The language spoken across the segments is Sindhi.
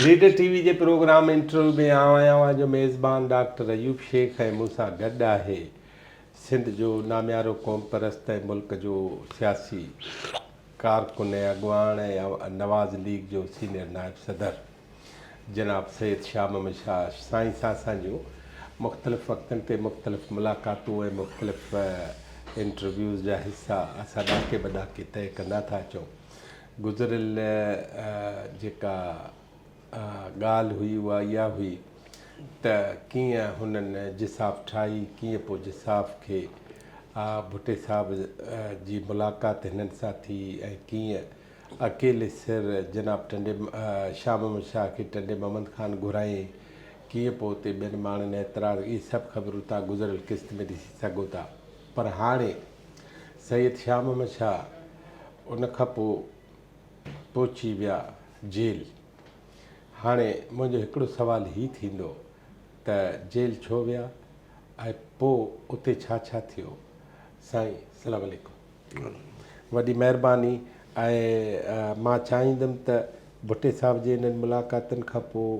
ليڊر ٽي وي جي پروگرام انٽرويو ۾ آئون آهيان اوهان جو ميزبان ڊاڪٽر ايوب شيخ ۽ مون سان گڏ آهي سنڌ جو ناميارو قومپرست ۽ ملڪ جو سياسي ڪارڪن ۽ اڳواڻ ۽ نواز ليگ جو سينئر نائب صدر جناب سيد شاهه محمد شاهه سائين سان اسان جون مختلف وقتن تي مختلف ملاقاتون ۽ مختلف انٽرويوز جا حصا اسان ڏاڪي به ڏاڪي طئي ڪندا ٿا اچون. گذريل جيڪا ڳالهه هئي اها اها هئي ته ڪيئن هنن جساف ٺاهي، ڪيئن پوء جساف کي ڀٽي صاحب جي ملاقات هنن سان ٿي ۽ ڪيئن اڪيلي سر جناب ٽنڊي شاهه محمد شاهه کي ٽنڊي محمد خان گهرايائين، ڪيئن پوء اتي ٻين ماڻهن اعتراض، اهي سڀ خبرون توهان گذريل قسط ۾ ڏسي سگهو ٿا. پر هاڻي سيد شاهه محمد شاهه ان کان پوء پهچي ويا جيل. هاڻي منهنجو هڪڙو سوال هي ٿيندو ته جيل ڇو ويا ۽ پوء اتي ڇا ڇا ٿيو؟ سائين سلام عليڪم. وڏي مهرباني ۽ مان چاهيندم ته ڀٽي صاحب جي انهن ملاقاتن کان پوء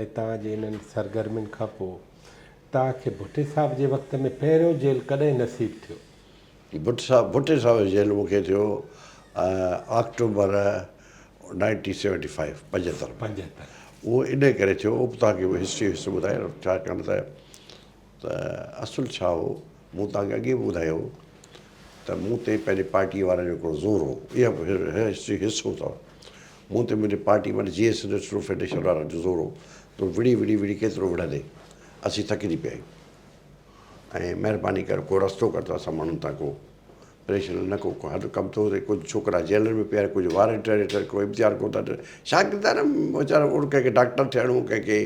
۽ توهان جي انهن سرگرمين کان پوء توهان کي ڀٽي صاحب جي وقت ۾ پهريون جيل ڪڏهن نصيب ٿيو؟ ڀٽي صاحب ڀٽي صاحب جو جيل مون کي ٿيو آڪٽوبر نائنٽين سيونٽي فائيو پنجهتر ۾. 75. اهو انهي ڪري ٿيو اهو به توهان کي هسٽري جو حصو ٻڌايان ڇاڪاڻ ته ته اصل ڇا هو مون توهان کي اڳي به ٻڌايو هو ته مون تي پنهنجي پارٽيء وارن جو هڪڙو زور هو. اها به هسٽري حصو اٿو. مون تي منهنجي پارٽي معنيٰ جي ايس سنڌ اسٽوڊنٽ فيڊريشن وارن جو زور هو ته وڙهي وڙهي وڙهي ڪيترو وڙهندين اسين ٿڪجي پيا آهيون ۽ مهرباني ڪري ڪو رستو ڪر ته اسان ماڻهن تان ڪو پريشر نه ڪو هر ڪم ٿو ٿئي ڪجهه ڇوڪرا جيلن ۾ پيا آهن ڪجهه وارنٽ هيٺ ڪو امتحان ڪونه ٿا ڏين شاگرد آهن ويچارا ڪنهن کي ڊاڪٽر ٿيڻو ڪنهن کي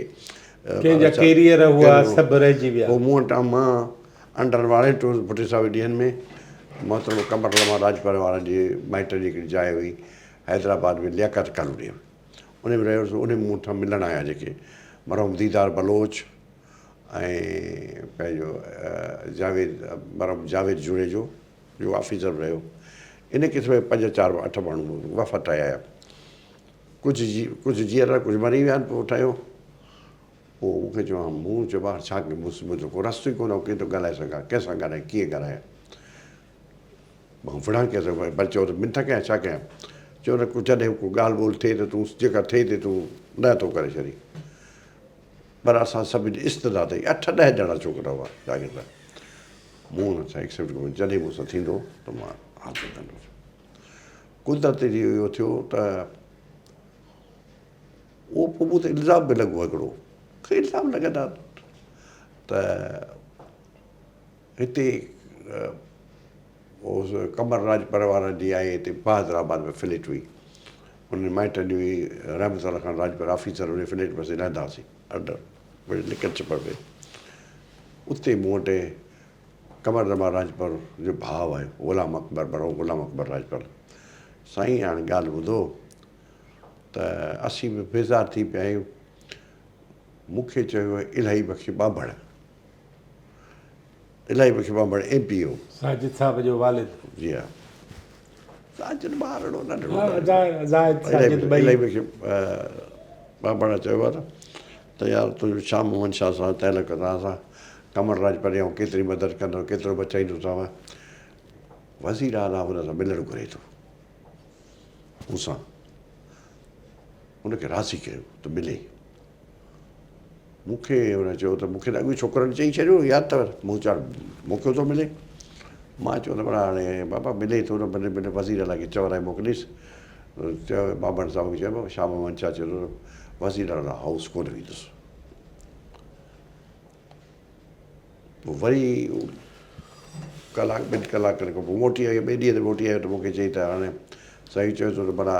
ڪنهن جا ڪيريئر هئا سڀ رهجي ويا. پوء مون وٽان مان انڊر وارنٽ هوس ڀٽي صاحب جي ڏينهن ۾ محترم قمر زمان راڄپر وارن جي مائٽن جي هڪڙي جاء هئي حيدرآباد ۾ لياقت ڪالونيء ۾ ان ۾ رهيو هوس ان ۾ مون وٽان ملڻ آيا جيڪي مرحوم ديدار بلوچ ۽ پنهنجو جاويد مرحوم جاويد جوڻيجو جو آفيسر به رهيو ان قسم جا پنج چار اٺ ماڻهو وفد ٺاهي آيا ڪجهه جي ڪجهه جيئرا ڪجهه مري ويا آهن پوء ٺهيو پوء مون کي چيو مون چيو ٻار ڇا ڪيون منهنجو ڪو رستو ئي ڪونه هو ڪيئن ٿو ڳالهائي سگهان ڪنهن سان ڳالهايان ڪيئن ڳالهايان مان وڙهان ڪنهن سان پر چيو ته منٿ ڪيان ڇا ڪيان چيو ته جڏهن ڪو ڳالهه ٻولهه ٿئي ته تون جيڪا ٿئي تي تون نه ٿو ڪري ڇڏي پر اسان سڀني استدعا ٿي اٺ ڏهه ڄڻا ڇوڪرا هئا شاگرد مون هن سان ايڪسيپٽ ڪيو جڏهن مون سان ٿيندو ته مان حاضر ڪندس قدرت جي اهو ٿيو ته اهو پوء مون تي الزام به لڳو هڪڙو الزام لڳندا ته هتي قمر راڄپر وارن جي آهي هتي بهادر آباد ۾ فليٽ هئي انهن مائٽن جي هئي رحمت الله خان راڄپر آفيسر ان فليٽ ۾ اسين رهندا هئاسين انڊر لڪ ڇپ ۾ اتي مون وٽ قمر زمان راڄپر جو ڀاء آيو غلام اڪبر مرحوم غلام اڪبر راڄپر سائين هاڻي ڳالهه ٻڌو ته اسين به بيزار ٿي پيا آهيون مون کي چيو الاهي بخش ٻانڀڻ الاهي بخش ٻانڀڻ ايم پي هو. ساجد صاحب جو والد. جي ها ساجد ٻارڙو ننڍڙو ها زاهد ساجد ٻئي. الاهي بخش ٻانڀڻ چيو آهي ته يار تنهنجو شاهه محمد شاهه سان تعلق توهان سان قمر راڄپر آئون ڪيتري مدد ڪندو ڪيترو بچائيندوسانو وزير اعليٰ هن سان ملڻ گهري ٿو مون سان هن کي راضي ڪيو ته ملي مون کي هن چيو ته مون کي ته اڳ ڇوڪرن چئي ڇڏيو ياد اٿو مون چيو موقعو ٿو ملي مان چيو ته ڀلا هاڻي بابا ملي ٿو نه ملي ملي وزير اعليٰ کي چورائي موڪليس چيو بابن صاحب کي چيو شاهه محمد شاهه چيو ته وزير اعليٰ هائوس ڪونه ويندس پوء وري ڪلاڪ ٻن ڪلاڪن کان پوء موٽي آيو ٻئي ڏينهن تي موٽي آيو ته مون کي چئي ته هاڻي سائين چيو ٿو ته ڀلا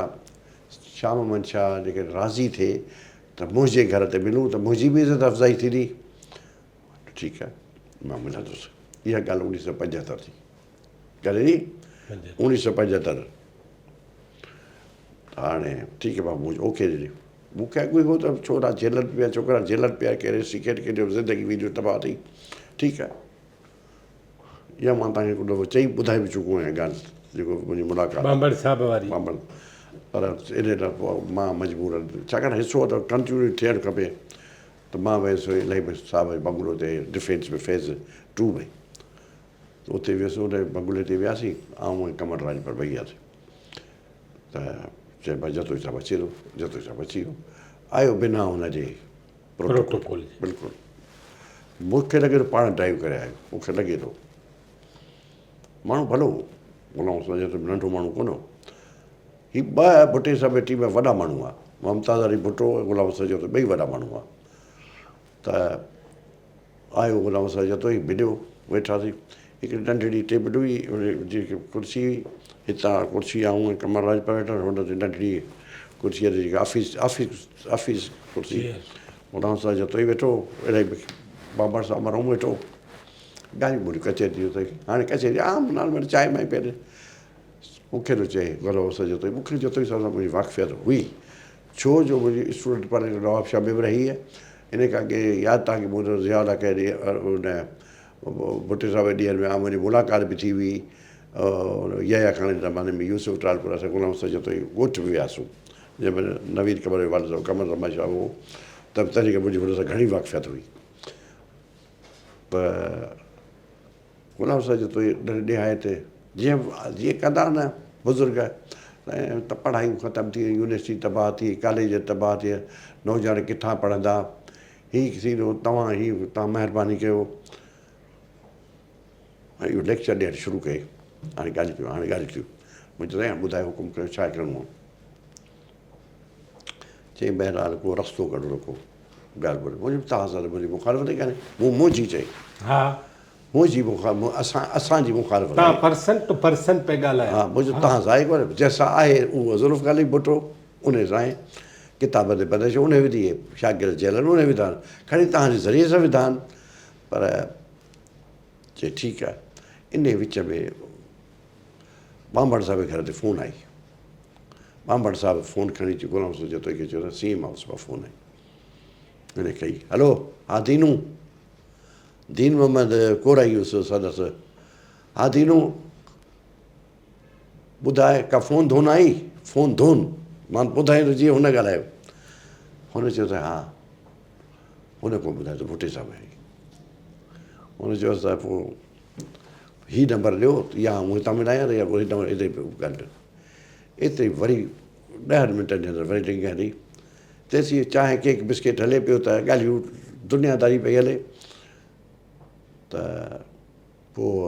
شاهه محمد شاهه جيڪڏهن راضي ٿئي ته منهنجي گهر تي ملون ته منهنجي به عزت افزائي ٿيندي. ٺيڪ آهي مان ملندس. اها ڳالهه اوڻيهه سؤ پنجهتر ٿي. ڪڏهن جي؟ اوڻيهه سؤ پنجهتر. ته هاڻي ٺيڪ آهي بابا مون اوڪي ڏني. مون کي اڳ ئي هو ته ڇورا جيلن پيا ڇوڪرا جيلن پيا ڪهڙي سيڪريٽ ڪهڙي زندگي ويندي تباهه ٿي. ٺيڪ آهي. اها مان توهان کي هڪ دفعو چئي ٻڌائي به چڪو آهيان ڳالهه جيڪو منهنجي ملاقات ٻانڀڻ صاحب واري. ٻانڀڻ. پر ان لاء پوء مان مجبور ڇاڪاڻ حصو ته ڪنٽينيو ٿيڻ کپي ته مان ويس الاهي بخش صاحب جي بنگلو تي ڊفينس ۾ فيز ٽو ۾ ته اتي ويس ان بنگلي تي وياسين آئون ۽ قمر راڄپر ٻئي وياسين ته چيم ڀائي جتوئي صاحب اچي ٿو جتوئي صاحب اچي ويو آيو بنا ان جي پروٽوڪول جي بلڪل مون کي لڳي ٿو پاڻ ڊرائيو ڪري آيو مون کي لڳي ٿو ماڻهو ڀلو هو غلام حسين جتوئي ننڍو ماڻهو ڪونه هو هي ٻه ڀٽي صاحب جي ٽيم جا وڏا ماڻهو هئا ممتاز علي ڀٽو ۽ غلام حسين جتوئي ٻئي وڏا ماڻهو هئا ته آيو غلام حسين جتوئي مليو ويٺاسين هڪڙي ننڍڙي ٽيبل هئي ان جي ڪرسي هئي هتان ڪرسي آئون ۽ قمر راڄپر ويٺا هن تي ننڍڙي ڪرسيء تي جيڪا آفيس آفيس آفيس ڪرسي غلام حسين جتوئي ويٺو الاهي بابر صاحب مرحوم ويٺو ڳالهيون ٻولهيون ڪچهري ٿي اتي هاڻي ڪچهري عام نارمل چانهه مانهه پياري مون کي ٿو چئي غلام حسين جتوئي مون کي جتوئي صاحب سان منهنجي واقفيت هئي ڇو جو منهنجي اسٽوڊنٽ ڊپارٽمينٽ نواب شاهه ۾ به رهي آهي ان کان اڳي ياد تان کي مون ضياء الحق جي ان ڀٽي صاحب جي ڏينهن ۾ آ منهنجي ملاقات به ٿي هئي يحيٰ خان جي زماني ۾ يوسف ٽالپر اسان غلام حسين جتوئي ڳوٺ به وياسون جنهن مهل نويد قمر جو والد صاحب قمر زمان شاهه هو ته تنهن ڪري منهنجي هن سان گهڻي واقفيت هئي ته غلام حسين جتوئي ڏهائي تي جيئن جيئن ڪندا نه بزرگ ته پڙهايون ختم ٿي ويون يونيورسٽي تباهه ٿي ڪاليج تباهه ٿي نوجوان ڪٿان پڙهندا هي ٿيندو توهان هي توهان مهرباني ڪيو ۽ اهو ليڪچر ڏيڻ شروع ڪئي هاڻي ڳالهيون ڪيو هاڻي ڳالهيون ٿيون مون چيو سائين ٻڌايو حڪم ڪيو ڇا ڪرڻو آهي چيائين بهرحال ڪو رستو ڪڍو رکو ڳالهه ٻولهه مون چيو توهان سان ته منهنجي مخالفت ئي ڪانهي مون منهنجي چئي ها منهنجي مخالفت اسان اسان جي مخالفت توهان پرسن ٽو پرسن پئي ڳالهايو ها مون چيو توهان سان آهي ڪونه جنهن سان آهي اهو ذوالفقار علي ڀٽو ان سان آهي ڪتاب تي بندش ان وڌي شاگرد جيل ۾ ان وڌا کڻي توهان جي ذريعي سان وڌا پر چي ٺيڪ آهي ان وچ ۾ ٻانڀڻ صاحب جي گهر تي فون آئي ٻانڀڻ صاحب فون کڻي اچي غلام حسين جتوئي کي چيو ته سي ايم هائوس مان فون آئي هن ڪئي هلو ها دينو دين محمد ڪورائي هيس سندس ها دينو ٻڌاء ڪا فون ڌون آئي فون ڌون مان ٻڌائين ٿو جيئن هن ڳالهايو هن چيو ته ها هن ڪو ٻڌايو ته ڀٽي صاحب آئي هن چيو ته پوء هي نمبر ڏيو يا آئون هتان ملايان يا هي نمبر هتي پيو ڳالهه ايتري وري ڏهن منٽن جي اندر وري رنگ هلي تيسين چانهه ڪيڪ بسڪيٽ هلي پيو ته ڳالهيون دنيا داري پئي هلي ته پوء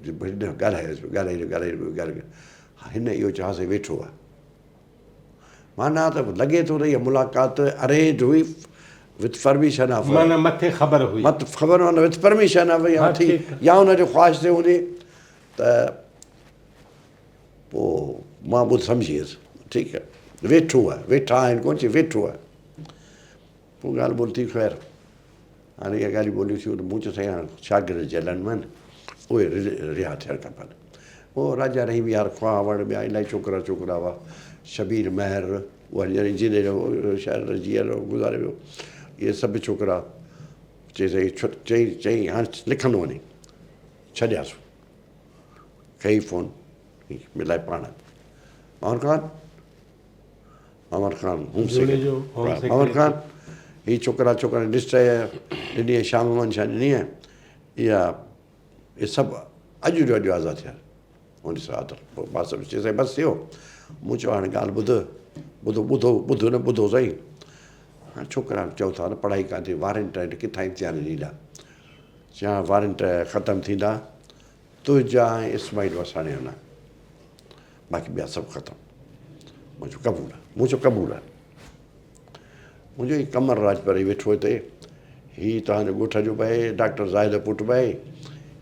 ڳالهايو ڳالهائي ڳالهائي ڳالهائي هن اهو چيو ها سائين ويٺو آهي معنيٰ ته لڳي ٿو ته اها ملاقات ارينج هئي وٿ پرميشن آف معنيٰ مٿي خبر هئي مت خبر معنيٰ وٿ پرميشن آف يا ٿي يا ان جي خواهش تي هوندي ته پوء مان ٻڌ سمجهي ويس ٺيڪ آهي ويٺو آهي ويٺا آهن ڪونه چي ويٺو آهي پوء ڳالهه ٻولهه ٿي خير هاڻي اها ڳالهيون ٻولهيون ٿيون ته مون چيو سائين هاڻي شاگرد جيلن ۾ آهن اهي رها ٿيڻ کپن پوء راجا رحيم يار خواهه وڙ ٻيا الاهي ڇوڪرا ڇوڪرا هئا شبير مهر اهو هينئر انجنيئر هو شايد جيئرو گذاري ويو اهي سڀ ڇوڪرا چي سائين چئي چئي هاڻي لکندو وڃي ڇڏياسون ڪئي فون ملائي پاڻ محمد خان محمد خان هوم سيڪريٽري محمد خان هي ڇوڪرا ڇوڪرا لسٽ ڏني آهي شام محمد شاهه ڏني آهي اها اهي سڀ اڄ جو اڄ آزاد ٿيا هن سان پوء مان سڀ چيو سائين بس ٿيو مون چيو هاڻي ڳالهه ٻڌ ٻڌو ٻڌو ٻڌ نه ٻڌو سائين هاڻي ڇوڪرا چئو ٿا نه پڙهائي ڪانه ٿي وارنٽ آهن ڪٿان امتحان ڏيندا چيان وارنٽ ختم ٿيندا تنهنجا ۽ اسماعيل وساڻي نه باقي ٻيا سڀ ختم مون چيو قبول آهي مون چيو قبول آهي منهنجو هي قمر راڄپر هي ويٺو هتي هي توهان جو ڳوٺ جو به آهي ڊاڪٽر زاهد جو پٽ به آهي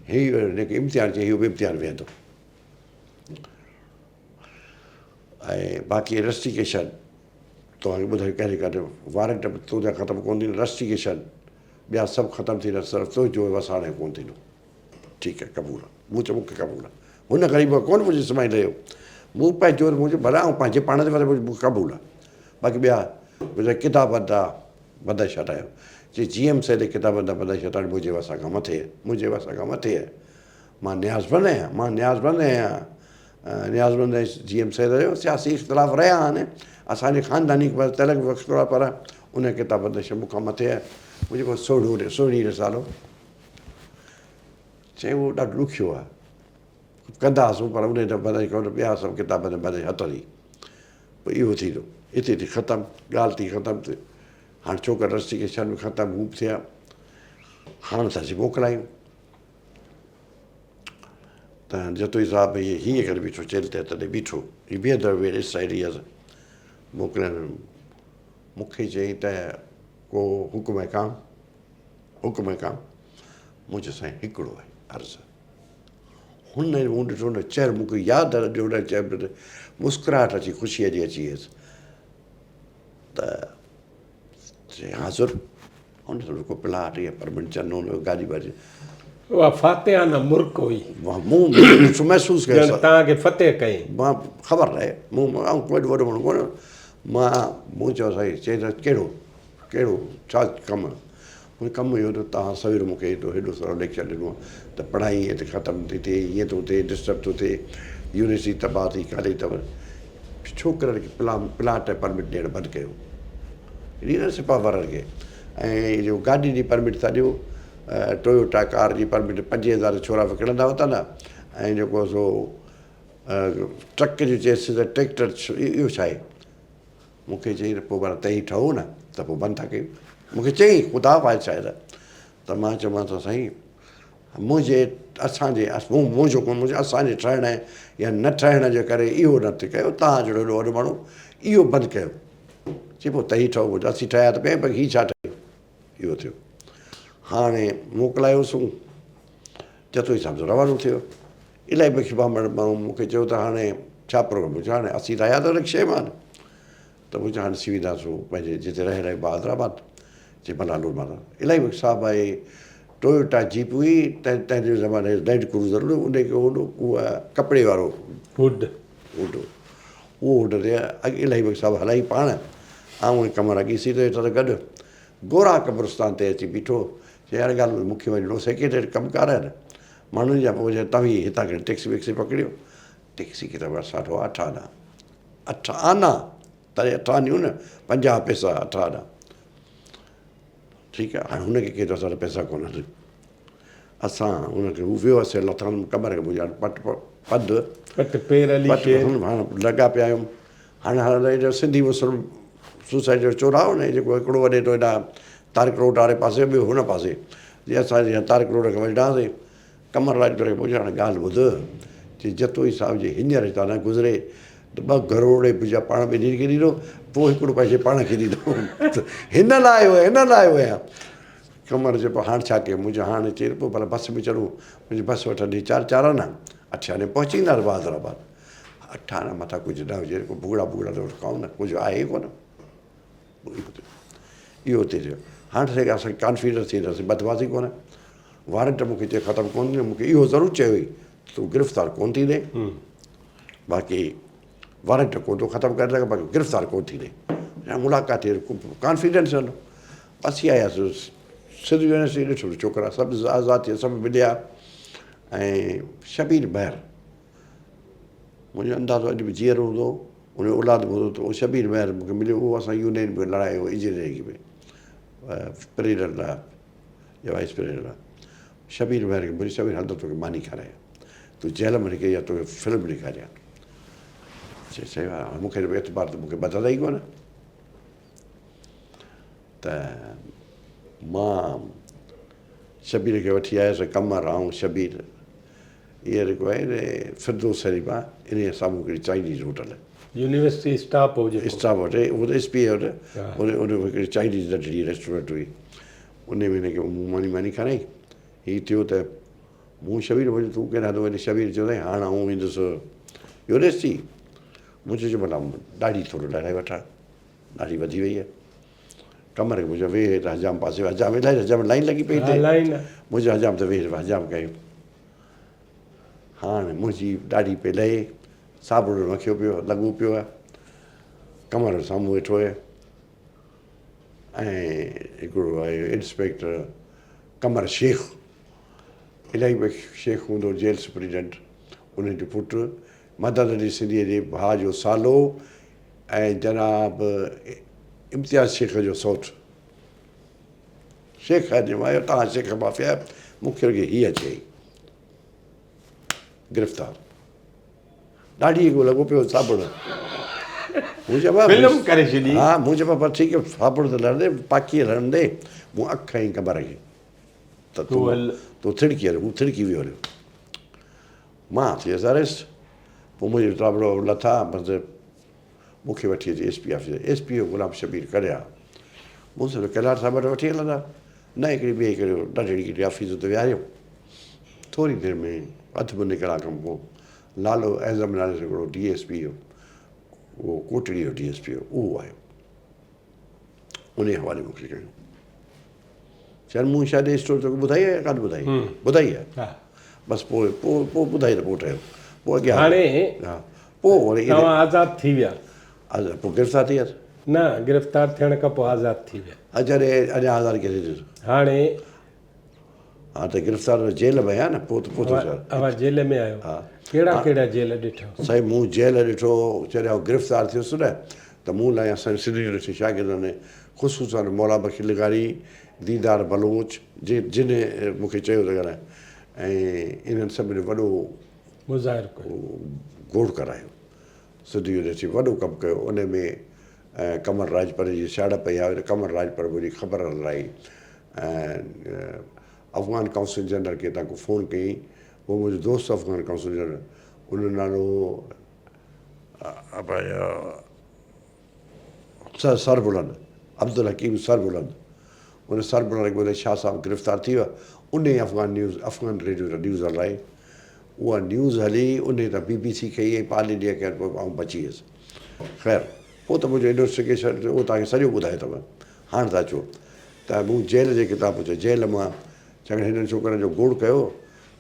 هي هن کي امتحان چئي هي به امتحان ويهندو ۽ باقي رسٽيڪيشن توهان کي ٻڌايو ڪهڙي ڪاٽي وارنٽ به تنهنجا ختم ڪونه ٿيندا رسٽيڪيشن ٻيا سڀ ختم ٿيندا صرف تنهنجو وساڻي ڪونه ٿيندو ٺيڪ آهي قبول آهي مون چيو مون کي قبول آهي هن غريب کان ڪونه پڇيو اسماعيل رهيو مون پنهنجو مون چيو ڀلا آئون پنهنجي پاڻ تي وري مون کي قبول آهي باقي ٻيا منهنجا ڪتابن تان بندش هٽايو چي جي ايم سيد ڪتابن تان بندش هٽائڻ منهنجي وس کان مٿي آهي منهنجي وس کان مٿي آهي مان نياز بند آهيان مان نياز بند آهيان نيازمند ۽ جي ايم سيد جو سياسي اختلاف رهيا آهن. اسان جي خانداني تعلق به اختلاف پر ان ڪتاب تي مون کان مٿي آهي. مون جيڪو سوڙهو سهڻي رسالو چيائين اهو ڏاڍو ڏکيو آهي. ڪندا هئاسون پر انهيء ته بدن کان ٻيا سڀ ڪتاب بدن بدن هٿ ڏئي پوء اهو ٿيندو اتي ٿي ختم ڳالهه ٿي ختم ٿي هاڻ ڇوڪر رسٽيڪيشن به ختم هو به ٿيا هاڻ ته اسين موڪلايون ته جتوئي صاحب هي هيئن ڪري بيٺو چيلهه تي هٿ ڏئي بيٺو هي بيهندو وير اس سائيڊ هي موڪلائڻ مون کي چيائين ته ڪو حڪم ۽ ڪام حڪم ۽ ڪام مون چيو سائين هڪڙو آهي عرض هن مون ڏٺو نه چهر مون کي ياد آهي جو هن چيم ته مسڪراهٽ اچي خوشيء جي اچي ويس ته چي حاضر هن سمجهو ڪو پلاٽ يا پرمنٽ چنو نه گاڏي واڏي اها فاتحانه مرڪ هئي. مون ڏٺو محسوس ڪيو ڄڻ توهان کي فتح ڪيائين. مان خبر ناهي مون آئون ڪو ايڏو وڏو ماڻهو ڪونه مان مون چيو سائين چي ته ڪهڙو ڪهڙو ڇا ڪم مون ڪم اهو ته توهان سوير مون کي ايڏو هيڏو سارو ليڪچر ڏنو آهي ته پڙهائي ائين ته ختم ٿي ٿئي هيئن ٿو ٿئي ڊسٽرب ٿو ٿئي يونيورسٽي تباهه ٿي ڪاليج تباهه ڇوڪرن کي پلاٽ ۽ پرمٽ ڏيڻ بند ڪيو ڏي نه سپاهه وارن کي ۽ جو گاڏي جي پرمٽ ٿا ڏيو ٽويوٽا ڪار جي پرمٽ پنجين هزار ڇورا وڪڻندا وتندا ۽ جيڪو سو ٽرڪ جو چيس ته ٽريڪٽر اهو ڇا آهي مون کي چيائين ته پوء ڀلا تئين ٺهو نه ته پوء بند ٿا ڪيون. مون کي چيائين خدا واحد شاهد آهي ته مان چيومانس ته سائين منهنجي اسان جي مون منهنجو ڪونه منهنجي اسان جي ٺهڻ يا نه ٺهڻ جي ڪري اهو نه ٿي ڪيو توهان جهڙو ايڏو وڏو ماڻهو اهو بند ڪيو. چي پوء تئين ٺهو پوء اسين ٺهيا ته پيا پر هي ڇا ٺهيو اهو ٿيو. هاڻي موڪلايوسون جتوئي صاحب روانو ٿيو. الاهي بخش ٻانڀڻ ماڻهو مون کي چيو ته هاڻي ڇا پروگرام؟ مون چيو هاڻي اسين ته آيا ته رڪشي مان ته مون چيو هاڻي اسين وينداسون پنهنجي جتي رهيل آهيون بهادر آباد چي ڀلا هلو مان الاهي بخش صاحب آهي ٽويوٽا جيپ هئي تنهن تنهن جو زماني لينڊ ڪروزر هو ان کي هو ڪپڙي وارو هوڊ هوڊ اهو هوڊ تي الاهي بخش صاحب هلائي پاڻ آئون ۽ قمر اڳي سيٽ تي ويٺا گڏ گورا قبرستان تي اچي بيٺو چي يار ڳالهه ٻڌ مون کي وڃڻو سيڪريٽريٽ ڪم ڪار آهن ماڻهن جا پوء چيو توهين هتان کڻي ٽيڪسي ويڪسي پڪڙيو. ٽيڪسي کي ته ساڍو اٺ آنا، اٺ آنا، تڏهن اٺ آنيون نه، 50 پئسا اٺ آنا. ٺيڪ آهي، هاڻي هن کي ڪيترا سارا پئسا ڪونهن. اسان هن کي هو ويو اسين لٿان قبر کي منهنجا پٽ پڌ پٽ پير علي شير هاڻ لڳا پيا آهيون. هاڻي هاڻي سنڌي مسلم سوسائٽي جو چوراهو نه جيڪو هڪڙو وڃي ٿو هيڏانهن طارق روڊ واري پاسي ٻيو هن پاسي جي اسان جي طارق روڊ کان وڃڻاسين قمر راڄپر کي پڇيو هاڻي ڳالهه ٻڌ چي جتوئي صاحب جي هينئر هتان نه گذري ته ٻه گروڙي پوڄا پاڻ ٻنهي کي ڏيندو پوء هڪڙو پنهنجي پاڻ کي ڏيندو هن لاء آيو هن لاء آيو آهيان قمر چيو پوء هاڻ ڇا ڪيون مون چيو هاڻ چي پوء ڀلا بس ۾ چڙهون منهنجي بس وٺندي چار چار آنا اٺ آني پهچي وينداسين بهادر آباد اٺ آنا مٿان ڪجهه نه هجي ڪو ڀڳڙا ڀڳڙا ته کائون نه ڪجهه آهي ئي ڪونه اهو ٿي ٿيو هاڻ سائين اسان ڪانفيڊنس ٿي وينداسين ٻڌباسين ڪونه وارنٽ مون کي چيو ختم ڪونه ٿيندو مون کي اهو ضرور چيو هئي تون گرفتار ڪونه ٿيندين باقي وارنٽ ڪونه ٿو ختم ڪري سگهان باقي گرفتار ڪونه ٿيندين ملاقات ٿي ڪانفيڊنس هلو اسين آياسين سنڌ يونيورسٽي ڏٺو ڇوڪرا سڀ آزاد ٿي سڀ مليا ۽ شبير مهر منهنجو اندازو اڄ به جيئرو هوندو ان جو اولاد به هوندو ته اهو شبير مهر مون کي مليو اهو اسان يونين ۾ لڙايو هو انجنيئرنگ ۾ پريڊنٽ لاء يا وائيس پريڊنٽ لاء شبير مهر کي مليو شبير هل ته توکي ماني کارايان تون جيل ۾ نڪري يا توکي فلم ڏيکاريان چي صحيح هاڻي مون کي اعتبار ته مون کي ٻڌندا ئي ڪونه ته مان شبير کي وٺي آيس قمر آئون شبير اها جيڪو آهي نه فردوس شريف آهي انهيء جي سامهون هڪڙي چائنيز هوٽل آهي. يونيورسٽي اسٽاپ هو جيڪو. اسٽاپ وٽ اهو ته ايس پي اي وٽ ان ان هڪڙي چائنيز ننڍڙي ريسٽورنٽ هئي ان ۾ هن کي مون ماني ماني کارائي هي ٿيو ته مون شبير پڇيو تون ڪيڏانهن ٿو وڃين شبير چيو سائين هاڻ آئون ويندس يونيورسٽي مون چيو ڀلا ڏاڙهي ٿورو لهرائي وٺان ڏاڙهي وڌي وئي آهي قمر کي مون چيو ويهه هت حجام پاسي حجام الائي حجام لائين لڳي پئي هتي مون چيو حجام ته ويهه حجام ڪيو هاڻ منهنجي ڏاڙهي پئي لهي، صابڻ رکيو پيو لڳو پيو آهي، قمر سامهون ويٺو آهي ۽ هڪڙو آهي انسپيڪٽر قمر شيخ، الاهي بخش شيخ هوندو جيل سپرنٽينڊنٽ، ان جو پٽ مدد علي سنڌيء جي ڀاء جو سالو ۽ جناب امتياز شيخ جو سئوٽ. شيخ اڄ مان چيو توهان شيخ مافيا آهيو، مون کي رڳي هيء چيائين. گرفتار. ڏاڍي هڪ لڳو پيو صابڻ. مون چيو بابا فلم ڪري ڇڏي. ها مون چيو بابا ٺيڪ آهي صابڻ ته لهڻ دي پاڪي لهڻ دي. مون اک هنئي قمر کي ته تون تون ٿڙڪي هل. هو ٿڙڪي ويو هليو. مان ٿي ويس اريسٽ. پوء منهنجي ٽابڙو لٿا بس مون کي وٺي اچي S P office. S P هو غلام شبير ڪريا. مون سمجهيو ڪيلاٽ صاحب وٽ وٺي هلندا. نه هڪڙي ٻئي هڪڙي ڏاڍڙي هڪڙي آفيس اتي ويهاريو. ٿوري دير ۾ اڌ مني ڪلاڪ کان پوء لالو اعظم نالي سان هڪڙو ڊي ايس پي هو اهو ڪوٽڙي جو ڊي ايس پي هو اهو آيو. انهي حوالي مون کي ڪيو. چين مون شايد هي اسٽوري توکي ٻڌائي آهي يا ڪانه ٻڌائي؟ ٻڌائي آهي. بس پوء پوء پوء ٻڌائي ته پوء ٺهيو. پوء اڳيان هاڻي ها پوء وري توهان آزاد ٿي ويا. آزاد پوء گرفتار ٿي ويس. نه گرفتار ٿيڻ کان پوء آزاد ٿي ويا. اڇا ڏي اڃا آزاد ڪٿي ٿيس. هاڻي ها ته گرفتار ته جيل ۾ آهيان نه پوء ته پوء ٿو چوان. اوهان جيل ۾ آهيو. ها. ڪهڙا ڪهڙا جيل ڏٺو؟ سائين مون جيل ڏٺو جڏهن آئون گرفتار ٿيس نه ته مون لاء اسان جي سنڌ يونيورسٽي شاگردن خصوصا مولا بخش لغاري، ديدار بلوچ جي جن مون کي چيو ته ڳالهاء ۽ انهن سڀني وڏو مظاهرو ڪيو. گوڙ ڪرايو. سنڌ يونيورسٽي وڏو ڪم ڪيو ان ۾ قمر راڄپر جي سياڻپ اها هئي ته قمر راڄپر منهنجي خبر هلرائي ۽ افغان ڪائونسل جنرل کي هتان ڪو فون ڪيائين اهو منهنجو دوست افغان ڪائونسل جنرل ان جو نالو هو سر بلند عبدالحڪيم سر بلند ان سر بلند کي ٻڌائي شاهه صاحب گرفتار ٿي ويو ان ئي افغان نيوز افغان ريڊيو تان نيوز هلائي اها نيوز هلي ان تان بي بي سي کي ۽ آل انڊيا کي پوء آئون بچي ويس خير پوء ته منهنجو انويسٽيگيشن اهو توهان کي سڄو ٻڌايو اٿم هاڻ ٿا اچو ته مون جيل جي ڪتاب پڇيو جيل مان ڇاڪاڻ هنن ڇوڪرن جو گوڙ ڪيو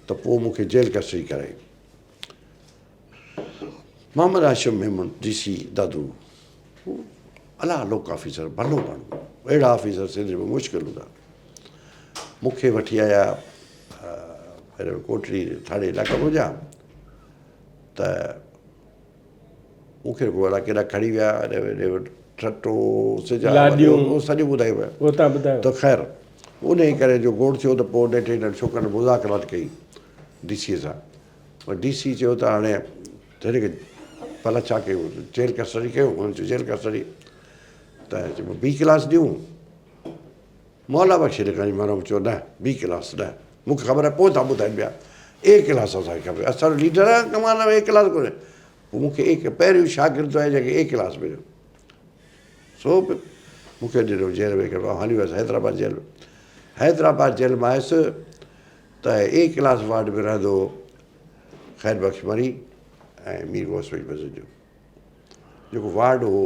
ته پوء مون کي جيل ڪسٽڊي ڪرائي محمد هاشم ميمڻ ڊي سي دادو هو الا لوڪ آفيسر ڀلو ماڻهو اهڙا آفيسر سنڌ ۾ مشڪل هوندا مون کي وٺي آيا ڪوٽڙي ٿاڻي علائقي منهنجا ته مون کي رڳو الاء ڪيڏانهن کڻي ويا ٺٽو لاڏيون سڄو ٻڌايو ويو ته خير انهي ڪري جو گوڙ ٿيو ته پوء نيٺ هنن ڇوڪرن مذاڪرات ڪئي ڊي سي سان پر ڊي سي چيو ته هاڻي هن کي ڀلا ڇا ڪيون جيل ڪسٽڊي ڪيون هنن چيو جيل ڪسٽڊي ته چيو بي ڪلاس ڏيون مولا بخش لغاري مرحوم چيو نه بي ڪلاس نه مون کي خبر آهي پوء ٿا ٻڌائين پيا اي ڪلاس اسان کي کپي اسان جو ليڊر آهي ڪمال اي ڪلاس ڪونهي پوء مون کي اي پهريون شاگرد آهي جنهن کي اي ڪلاس مليو سو به مون کي ڏنو جيل ۾ ڪري هلي ويس حيدرآباد جيل ۾ حيدرآباد جيل ۾ آيس ته اي ڪلاس وارڊ ۾ رهندو خير بخش مري ۽ مير غوث بخش بزنجو جيڪو وارڊ هو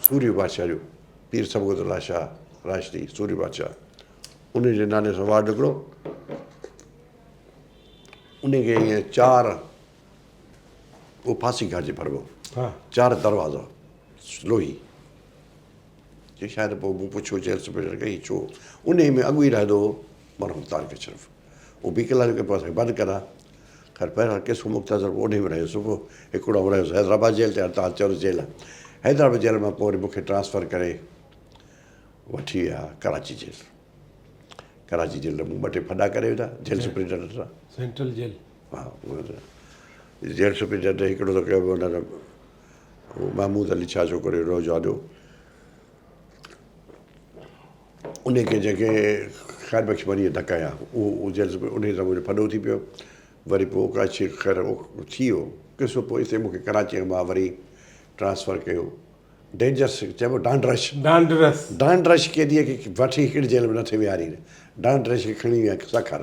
سوري بادشاهه جو پير صبغت الله شاهه راشدي سوري بادشاهه ان جي نالي سان وارڊ هڪڙو ان کي ائين چار اهو ڦاسي گهاٽ جي ڀر ۾ هو چار دروازا لوهي چي شايد پوء مون پڇيو جيل سپريڊنٽ کي هي ڇو انهي ۾ اڳ ئي رهندو هو مرحوم طارق اشرف اهو بي ڪلاس جو پوء اسان کي بند ڪندا خير بهرحال قصو مختصر پوء انهي ۾ رهيس پوء هڪڙو آئون رهيس حيدرآباد جيل تي هاڻي توهان چئو ته جيل آهي حيدرآباد جيل مان پوء وري مون کي ٽرانسفر ڪري وٺي ويا ڪراچي جيل ڪراچي جيل مون ٻه ٽي ڦڏا ڪري وڌا جيل سپريڊنٽ سان سينٽرل جيل ها جيل سپريڊنٽ هڪڙو ته ڪيو هن محمود علي ڇا ڇوڪرو روز آڏو ان کي جنهن کي خير بخش مريء ڌڪ هنيا اهو جيل سپريڊنٽ انهيء سان منهنجو ڦڏو ٿي پيو وري پوء ڪراچي خير ٿي ويو قصو پوء اتي مون کي ڪراچيء مان وري ٽرانسفر ڪيو ڊينجرس چئبو ڊانڊرش ڊانڊرس ڊانڊرش قيديء کي وٺي هڪڙي جيل ۾ نٿي ويهارين ڊانڊرش کي کڻي ويا سکر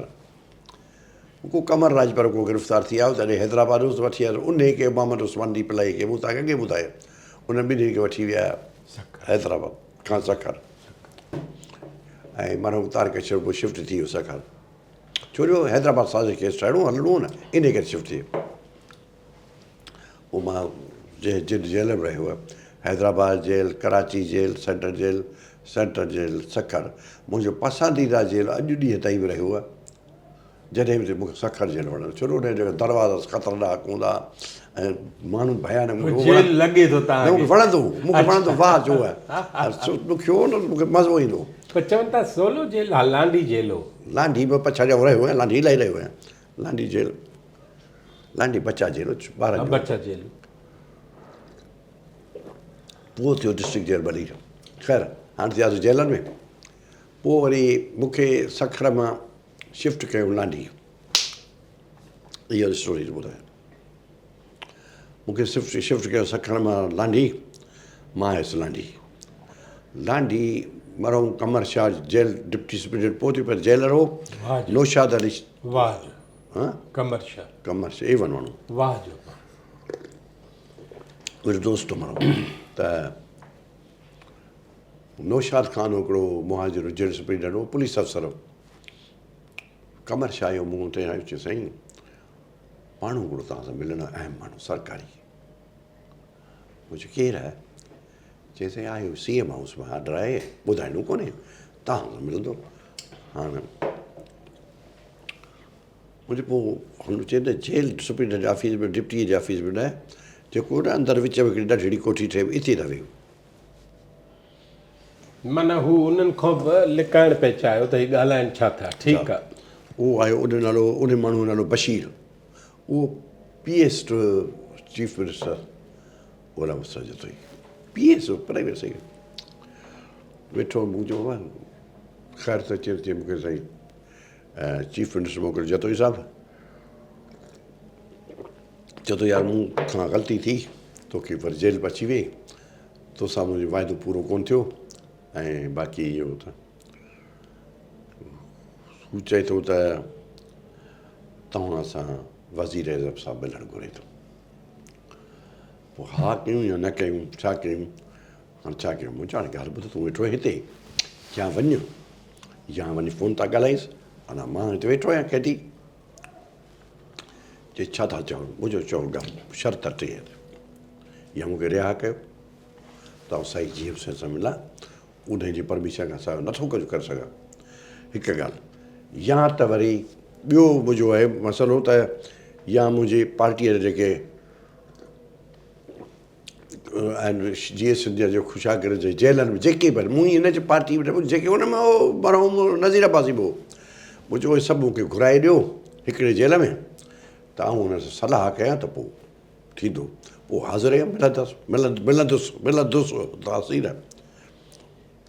ڪو قمر راڄپر ڪو گرفتار ٿي آيو تڏهن حيدرآباد هوس وٺي آيس انهي کي محمد عثمان ڏيپلائي کي مون توهان کي اڳي ٻڌايو انهن ٻنهي کي وٺي ويا حيدرآباد کان سکر ۽ مرحوم طارق اشرف به شفٽ ٿي ويو سکر ڇو جو حيدرآباد سازش ڪيس ٺاهڻو هلڻو هو نه انهي ڪري شفٽ ٿي ويو پوء مان جنهن جن جيل ۾ رهيو آهيان Hyderabad jail Karachi jail central jail central jail Sukkur منهنجو پسنديده جيل اڄ ڏينهن تائين به رهيو آهي. جڏهن به مون کي سکر جيل وڻندو ڇو جو ان جا دروازا خطرناڪ هوندا ۽ ماڻهو ڀيانڪ مون کي جيل لڳي ٿو تان نه مون کي وڻندو هو مون کي وڻندو واهه جو آهي ڏکيو هو نه مون کي مزو ايندو هو. پر چون ٿا سولو جيل ها لانڍي جيل هو. لانڍي به پڇاڙي آئون رهيو آهيان لانڍي الاهي رهيو آهيان لانڍي جيل لانڍي بچا جيل هو ٻارن جو بچا جيل پوء ٿيو ڊسٽرڪٽ جيل ڀلي خير هاڻي ٿياسي جيلن ۾ پوء وري مون کي سکر مان شفٽ ڪيو لانڍي اها اسٽوري ٿو ٻڌايان مون کي شفٽ شفٽ ڪيو سکر مان لانڍي مان آيس لانڍي لانڍي مرحوم Qamar Shah jail deputy superintendent پوء ٿيو پر جيلر هو نوشاد علي واهه جو ها قمر شاهه قمر شاهه اي ون ماڻهو واهه جو منهنجو دوست مرحوم ته نوشاد خان هڪڙو مهاجر هو جيل سپرنٽينڊنٽ هو پوليس افسر هو قمر شاهه جو مون تي آيو چي سائين ماڻهو هڪڙو توهان سان ملڻو اهم ماڻهو سرڪاري مون چيو ڪير آهي چي سائين آيو سي ايم هائوس مان آرڊر آهي ٻڌائڻو ڪونهي توهان سان ملندو هاڻ مون چيو پوء هن چيو ته جيل سپرنٽينڊنٽ آفيس ۾ ڊپٽي جي آفيس ۾ نه جيڪو نه اندر وچ ۾ هڪڙي ننڍڙي ڪوٺي ٺهي اتي ٿا ويهون معنيٰ هو انهن کان به لڪائڻ پئي چاهيو ته هي ڳالهائن ڇا ٿا. ٺيڪ آ. اهو آيو ان جو نالو ان ماڻهوء جو نالو بشير اهو P S to chief minister Ghulam Mustafa Jatoi P S هو پرائيويٽ سائين ويٺو مون چيو بابا خير ته چيو چي مون کي سائين چيف منسٽر موڪليو جتوئي صاحب چيو ته يار مون کان غلطي ٿي توکي وري جيل به اچي وئي توسان منهنجو واعدو پورو ڪونه ٿيو ۽ باقي اهو ته هو چئي ٿو ته توهان سان وزير اعظم صاحب ملڻ گهري ٿو پوء ها ڪيون يا نه ڪيون ڇا ڪيون هاڻي ڇا ڪيون مون چيو هاڻي ڳالهه ٻڌ تون ويٺو آهين هتي يا وڃ يا وڃي فون تان ڳالهائيس انا مان هتي ويٺو آهيان قيدي چي ڇا ٿا چئو؟ مون چيو چئو ڳالهه شرط ٽي آهن يا مون کي رها ڪيو ته آئون سائين جي ايم سيد سان ملان انهي جي پرميشن کان سواء نٿو ڪجهه ڪري سگهان هڪ ڳالهه يا ته وري ٻيو منهنجو آهي مسئلو ته يا منهنجي پارٽيء جا جيڪي آهن جي سنڌ جا جيڪو شاگرد جي جيلن ۾ جيڪي به آهن مون ائين نه چيو پارٽي ۾ جيڪي ان ۾ هو مرحوم نذير عباسي به هو مون چيو اهي سڀ مون کي گهرائي ڏيو هڪڙي جيل ۾ ته آئون هن سان صلاح ڪيان ته پوء ٿيندو پوء حاضر آهيان ملندس ملندس ملندس تاثير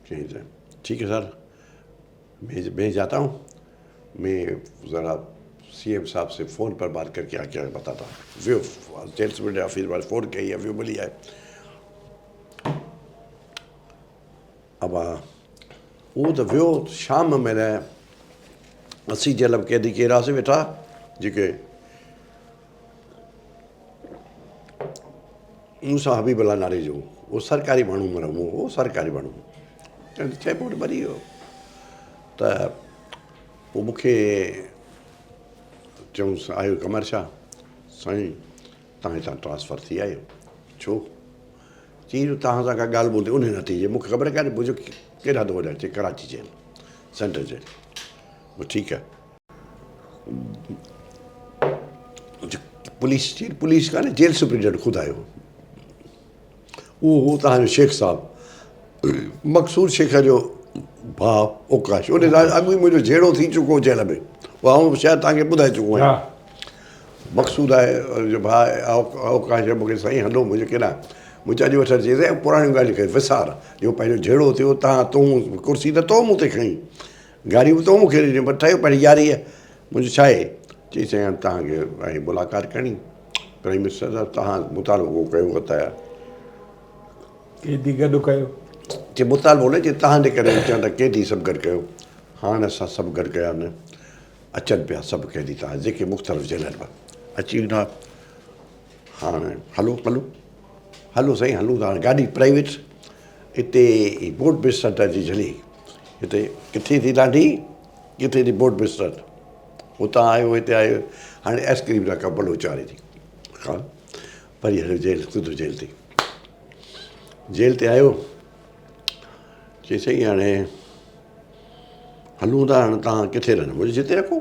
چيائين ته ٺيڪ هي سر مين جاتا هون مين ذرا سي ايم صاحب سي فون پر بات ڪر ڪي آ ڪي بتاتا هون ويو جيل سپرنٽينڊنٽ آفيس واري فون ڪئي ويو ملي آيو ابا اهو ته ويو شام مهل اسين جيل ۾ قيدي ڪير هئاسين ويٺا جيڪي مون سان حبيب الله ناريجو اهو سرڪاري ماڻهو مرحوم هو سرڪاري ماڻهو چئبو ته مري ويو ته پوء مون کي چيائونس آيو قمر شاهه سائين تان هتان ٽرانسفر ٿي آيو ڇو چيائين جو توهان سان ڪا ڳالهه ٻولهه ٿي ان نتيجي مون کي خبر ڪانه منهنجو ڪيڏانهن ٿو وڃان چي ڪراچي جيل سينٽرل جيل ٺيڪ آهي پوليس چي پوليس ڪانه جيل سپرنٽينڊنٽ خود آيو اهو هو تهان جو شيخ صاحب مقصود شيخ جو ڀاء اوڪاش ان سان اڳ ئي منهنجو جهيڙو ٿي چڪو هو جيل ۾ اهو آئون شايد تهان کي ٻڌائي چڪو آهيان مقصود آهي جو ڀاء اوڪاش مون کي سائين هلو منهنجو ڪيڏانهن مون چيو اڄ وٺ اچي سائين پراڻيون ڳالهيون کي وسار جو پنهنجو جهيڙو ٿيو تان تون ڪرسي ته تو مون تي کنئي گاريون به تو مون کي ڏنيون پر ٺهيو پنهنجي ياري آهي مون چيو ڇا آهي چيائين سائين هاڻي توهان کي آهي ملاقات ڪرڻي پرائم منسٽر صاحب توهان مطالبو ڪو ڪيو هو ته قيدي گڏ ڪيو چي مطالبو نه چي توهان جي ڪري چون ته قيدي سڀ گڏ ڪيو هاڻ اسان سڀ گڏ ڪيا آهن اچن پيا سڀ قيدي توهان جيڪي مختلف جيلن مان اچي ويندا هاڻ هلو هلو هلو سائين هلون ٿا هاڻي گاڏي پرائيويٽ اتي بوٽ بسٽ اچي جهلي هتي ڪٿي ٿي لانڍي ڪٿي ٿي بوٽ بسٽ اتان آيو هتي آيو هاڻي آئس ڪريم جا ڪپ لوچاري ٿي خان وري هليو جيل سڌو جيل تي جيل تي آيو چي سائين هاڻي هلون ٿا هاڻي تان ڪٿي رهندو مون جتي رکو.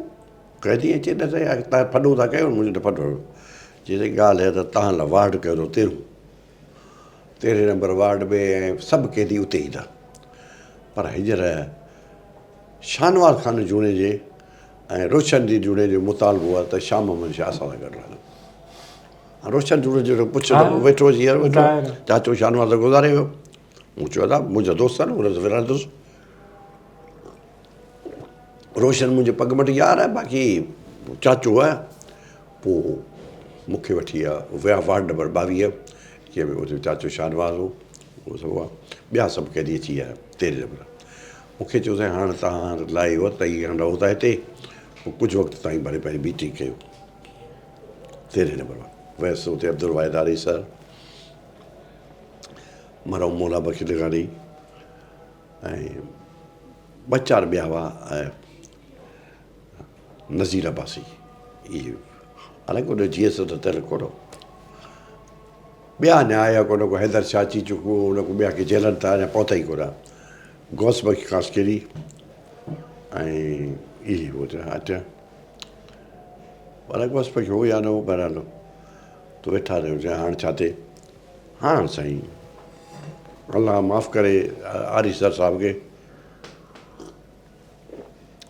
قيدي اچي نه سائين تان ڦڏو ٿا ڪيو منهنجو ته ڦڏو چي سائين ڳالهه هي ته تان لاء وارڊ ڪيو اٿو تيرهون تيرهين نمبر وارڊ ۾ ۽ سڀ قيدي اتي ايندا پر هينئر شاهنواز خان جوڻيجي ۽ روشن جي جوڻيجي جو مطالبو آهي ته شاهه محمد شاهه اسان سان گڏ رهندو. روشن جوڻيجي جو پڇ ته ويٺو هجي يار ويٺو چاچو شاهنواز ته گذاري ويو. مون چيو ادا منهنجا دوست آهن ان سان ورهندس. روشن منهنجي پڳ مٽ يار آهي باقي چاچو آهي. پوء مون کي وٺي ويا ويا وارڊ نمبر 22 جنهن ۾ اتي چاچو شاهنواز هو اهو سڀ هئا ٻيا سڀ قيدي اچي ويا تيرهين نمبر مون کي چيو سائين هاڻ توهان لاء اهو ته هاڻ رهو ٿا هتي پوء ڪجهه وقت تائين ڀلي پنهنجي ميٽنگ ڪيو تيرهين نمبر ويس اتي عبدالواحد آريسر مرحوم مولا بخش لغاري ۽ ٻه چار ٻيا هئا ۽ نذير عباسي اهي حالانڪه ان جو جي ايس ته ٿيل ڪونه هو. ٻيا اڃا آيا ڪونه ڪو حيدر شاهه اچي چڪو هو ان کان ٻيا ڪي جيلن تان اڃا پهتا ئي ڪونه غوث بخش خاصخيلي ۽ اهي هو ته اچا پر غوث بخش هو يا نه هو بهرحال تو ويٺا رهيو چيا هاڻ ڇا ٿئي هاڻ سائين الله معاف ڪري آريسر صاحب کي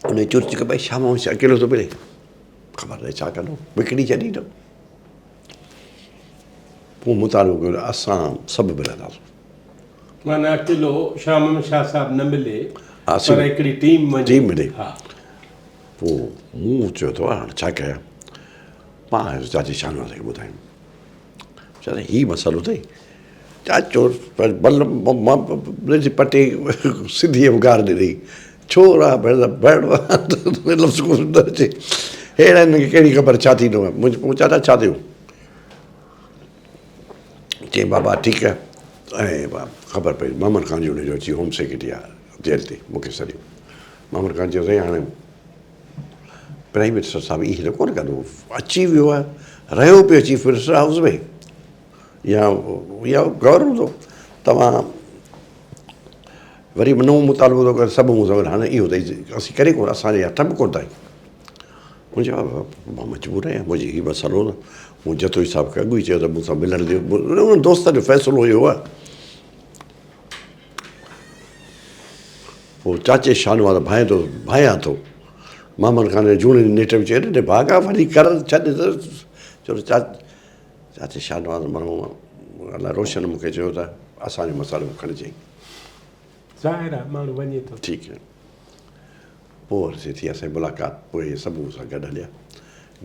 ان چرچ کي ڀئي شام ۾ اڪيلو ٿو ملي خبر ناهي ڇا ڪندو وڪڻي ڇڏيندو پوء مطالبو ڪيو اسان سڀ ملنداسون معنيٰ اڪيلو شام ۾ شاهه صاحب نه ملي پر هڪڙي ٽيم وڃي ٽيم ملي پوء مون چيو ته هاڻ ڇا ڪيان مان آيس چاچي شاهنواز کي ٻڌايم چاچا هي مسئلو اٿئي چاچو بل مان پٽي سنڌيء ۾ گار ڏني ڇو را ڀيڻ ڀيڻ لفظ ڪو نه اچي هيڙا هن کي ڪهڙي خبر ڇا ٿيندو آهي منهنجو پوء چاچا ڇا ٿيو چي بابا ٺيڪ آهي ۽ خبر پئي محمد خان جو اچي هوم سيڪريٽري آهي جيل تي مون کي سڏيو محمد خان چيو سائين هاڻي پرائيم منسٽر صاحب ائين ته ڪونه ڪندو اچي ويو آهي رهيو پيو چيف منسٽر هائوس ۾ يا يا گورنر هوندو توهان وري نئون مطالبو ٿو ڪري سڀ مون سان هاڻي اهو ته اسين ڪري ڪونه اسانجي هٿ به ڪونه اٿائي مون چيو مان مجبور آهيان منهنجي هي مسئلو نه مون جتوئي صاحب کي اڳ ئي چيو ته مون سان ملڻ ڏيو انهن دوستن جو فيصلو اهو آهي پوء چاچي شاهنواز ڀانئين ٿو ڀانئيان ٿو محمد خان جي جوڻي نيٺ به چيو ڏي ڀاڳا وري ڪر ڇڏ چيو ته چاچي شاهنواز مرحوم الله روشن مون کي چيو ته اسان جو مسئلو کڻجئين. ظاهر آهي ماڻهو وڃي ٿو. ٺيڪ آهي. پوء وري ٿي اسان جي ملاقات پوء اهي سڀ مون سان گڏ هليا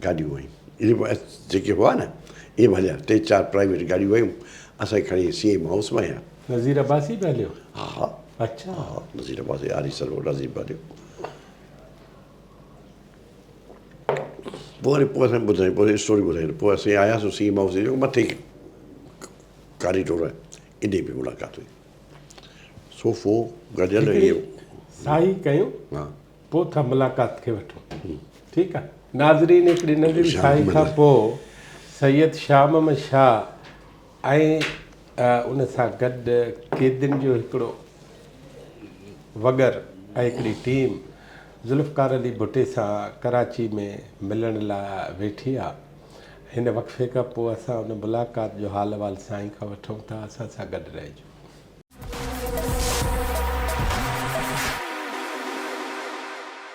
گاڏيون هيون اهي به جيڪي هئا نه اهي به هليا ٽي چار پرائيويٽ گاڏيون هيون اسان کي کڻي سي ايم هائوس ۾ آيا. نذير عباسي به هليو؟ ها ها. اڇا. ها نذير عباسي آريسر هو نذير به هليو. پوء وري پوء اسان ٻڌائين پوء اسٽوري ٻڌائين پوء اسين آياسون سي ايم هائوس جيڪو مٿي ڪاريڊور آهي انهي ۾ ملاقات هئي صوفو گڏيل هڪڙي سائي ڪيون پوء ٿا ملاقات کي وٺون ٺيڪ آ ناظرين هڪڙي ننڍڙي سائي کان پوء سيد شاهه محمد شاهه ۽ ان سان گڏ قيدين جو هڪڙو وڳر ۽ هڪڙي ٽيم ذوالفقار علي ڀٽي سان ڪراچي ۾ ملڻ لاء ويٺي آ. هن وقفي کان پوء اسان ان ملاقات جو حال احوال سائين کان وٺون ٿا. اسان سان گڏ رهجو.